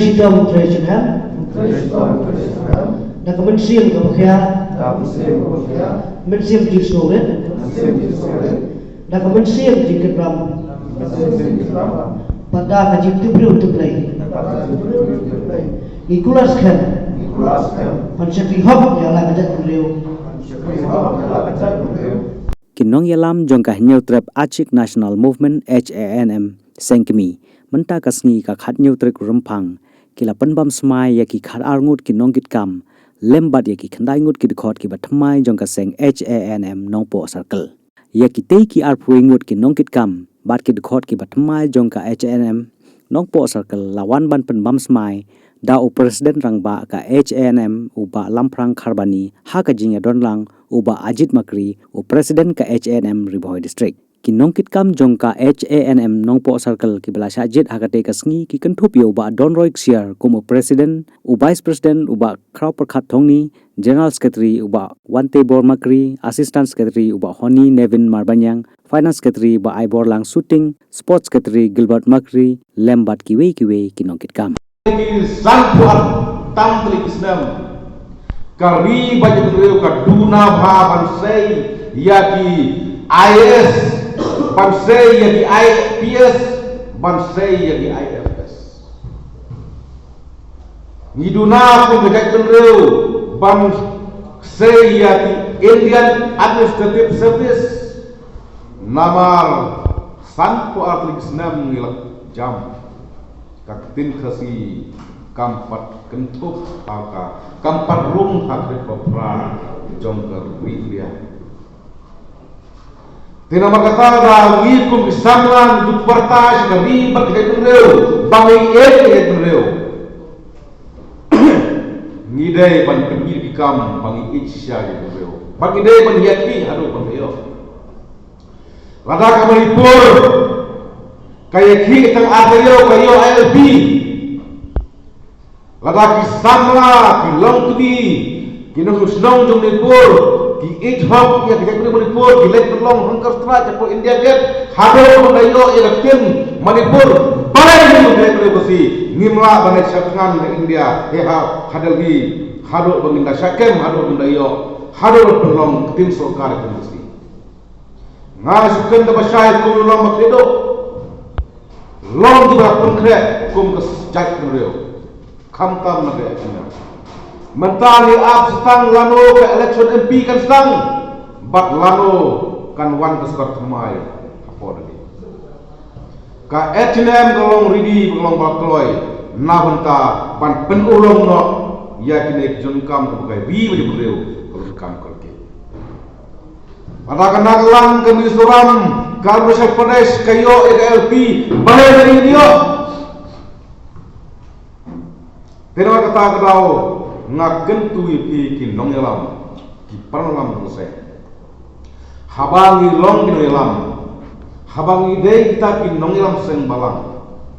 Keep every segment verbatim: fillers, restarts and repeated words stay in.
Shitom Treichen Hem. Da ka mynsiem kaba khia. Mynsiem jingsngewrit. Da ka mynsiem jingkyrpang. Bad da ka jingtipriew tiplei. Ngi kular skhem. Ban shakri hok ïa la ka jaitbynriew. Ki nongïalam jong ka Hynñiewtrep Achik National Movement, H A N M, seng kmie, mynta ka sngi ka khathynñiew tarik Rymphang, ki la pynbam smai ïa ki khatar ngut ki nongkitkam, lem bad ïa ki khyndai ngut ki dkhot kiba thymmai jong ka seng H A N M Nongpoh Circle. Ïa kitei ki arphew ngut ki nongkitkam bad ki dkhot kiba thymmai jong ka H A N M Nongpoh Circle la wan ban pynbam smai da u President Rangbah ka H A N M u Bah Lamphrang Kharbani ha ka jingïadonlang u Bah Ajit Makri, u President ka H A N M Ri Bhoi District. Ki nongkitkam jong ka H A N M Nongpoh Circle kiba la shah jied ha katei ka sngi ki kynthup ïa u Bah Donroy Ksiar kum u President, u Vice President u Bah Khrawpyrkhat Thongni, General Secretary u Bah Wantebor Makri, Assistant Secretary u Bah Honi Nevin Marbaniang, Finance Secretary Bah Aiborlang Suting, Sports Secretary Gilbert Makri, lem bad kiwei kiwei ki nongkitkam. Ki sanphew ar tam tylli ki snem, ka ri bad ka jaitbynriew ka duna bha ban sei ïa ki I A S, ban sei ïa ki I P S, ban sei ïa ki I F S. Ngi duna kum ka jaitbynriew ban sei ïa ki Indian Administrative Service. Namar sanphew ar tylli ki snem ngi la jam, ka ktien Khasi kam pat kynthup ha ka, kam pat rung ha ka rit ba phra jong ka ri India. Te namar kata, da ngi kum ki samla ngi dup pyrta sha ka ri bad ka jaitbynriew ba ngi ïeit ïa ka jaitbynriew. Ngi dei ban pynmih ki kam ba ngi ïeit shisha ïa ka jaitbynriew. Ba ngi dei ban ïakhih haduh ban ïoh. Lada ka Manipur ka ïakhih tang ar taïew ka ïoh I L P. Lada ki samla, ki longkmie, ki nongshong shnong jong Manipur ki ïeit hok ïa ka jaitbynriew Manipur, ki leit pynlong hunger strike hapoh India Gate haduh ban da ïoh ïa ka ktien Manipur. Balei ngi ka jaitbynriew Khasi ngim lah ban leit shah thngan ha India, ha, ha Delhi, haduh ba ngin da shah kem, haduh ban da ïoh, haduh ban pynlong ktien sorkar ïa ka ktien Khasi. Nga shu kynda ba shai kum u Longmahkhliehduh. Long kiba pynkhreh kum ka jaitbynriew. Khamtam na ka H A N M. Mynta ngi ap sa tang lano ka election M P kan sdang bad lano kan wan ka sorkar thymmai hapoh Delhi. Ka H A N M ka long ready, ka long ba kloi na bynta ban pynurlong noh ïa kine ki jingkam kaba ka ri bad ka jaitbynriew ka long kam kyrkieh. Lada ka Nagaland, ka Mizoram, ka Arunachal Pradesh ka ïoh ïa ka I L P, balei ngin ïoh? Te namar kata ka daw nga kyntu ïa phi ki nongïalam, ki paranongïalam jong ka seng. Haba ngi long ki nongïalam, haba ngi dei kita ki nongïalam seng balang,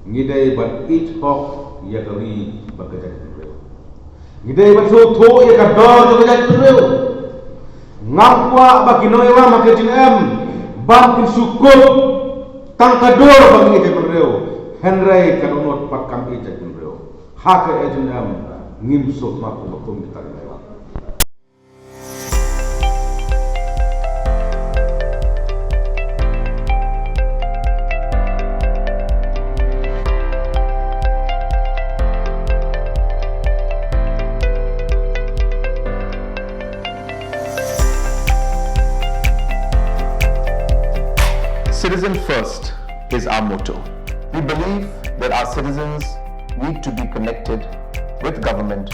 ngi dei ban ïeit hok ïa ka ri bad ka jaitbynriew. Ngi dei ban sngewthuh ïa ka dor jong ka jaitbynriew. Ngam kwah ba ki nongïalam ha ka H A N M ban kin shu kup tang ka dur ba ngi ïeit jaitbynriew, hynrei ka dohnud pat kam ïeit jaitbynriew. Ha ka H A N M ngim sngewthuh kumba kum kita ki nongïalam. Citizen first is our motto. We believe that our citizens need to be connected with government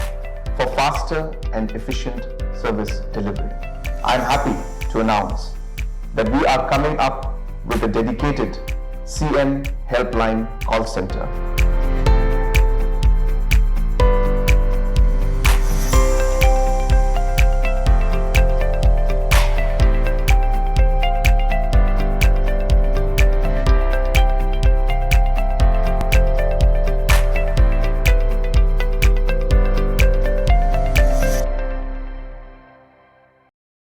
for faster and efficient service delivery. I am happy to announce that we are coming up with a dedicated C M Helpline call center.